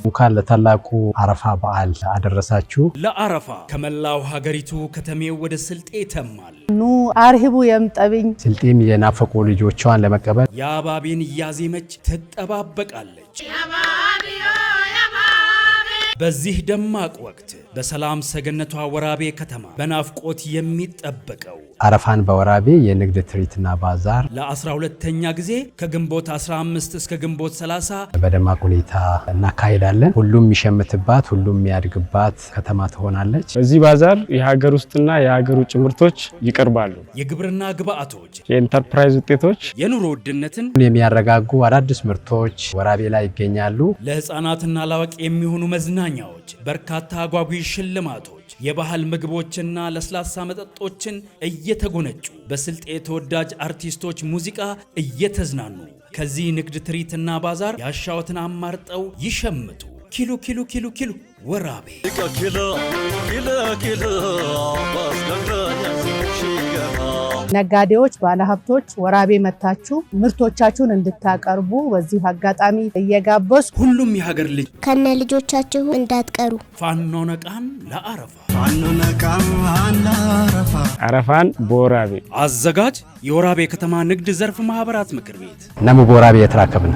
እንኳን ለታላቁ አረፋ በዓል አደረሳችሁ። ለአረፋ ከመላው ሀገሪቱ ከተሜው ወደ ስልጤ ይተማል። ኑ አርሂቡ የምጠብኝ። ስልጤም የናፈቁ ልጆቿን ለመቀበል የአባቤን እያዜመች ትጠባበቃለች። በዚህ ደማቅ ወቅት በሰላም ሰገነቷ ወራቤ ከተማ በናፍቆት የሚጠበቀው አረፋን በወራቤ የንግድ ትርኢትና ባዛር ለ12ተኛ ጊዜ ከግንቦት 15 እስከ ግንቦት 30 በደማቅ ሁኔታ እናካሄዳለን። ሁሉም የሚሸምትባት፣ ሁሉም የሚያድግባት ከተማ ትሆናለች። በዚህ ባዛር የሀገር ውስጥና የሀገር ውጭ ምርቶች ይቀርባሉ። የግብርና ግብዓቶች፣ የኢንተርፕራይዝ ውጤቶች፣ የኑሮ ውድነትን የሚያረጋጉ አዳዲስ ምርቶች ወራቤ ላይ ይገኛሉ። ለሕፃናትና ለአዋቂ የሚሆኑ መዝናኛዎች፣ በርካታ አጓጊ ሽልማቶች፣ የባህል ምግቦችና ለስላሳ መጠጦችን እየተጎነጩ በስልጤ ተወዳጅ አርቲስቶች ሙዚቃ እየተዝናኑ ከዚህ ንግድ ትርኢትና ባዛር ያሻዎትን አማርጠው ይሸምቱ። ኪሉ ኪሉ ኪሉ ኪሉ ወራቤ። ነጋዴዎች፣ ባለሀብቶች ወራቤ መታችሁ ምርቶቻችሁን እንድታቀርቡ በዚሁ አጋጣሚ እየጋበዝኩ ሁሉም የሀገር ልጅ ከነ ልጆቻችሁ እንዳትቀሩ። ፋኖ ነቃን ለአረፋ። አረፋን በወራቤ። አዘጋጅ የወራቤ ከተማ ንግድ ዘርፍ ማህበራት ምክር ቤት። ነሙ በወራቤ የተራከብን።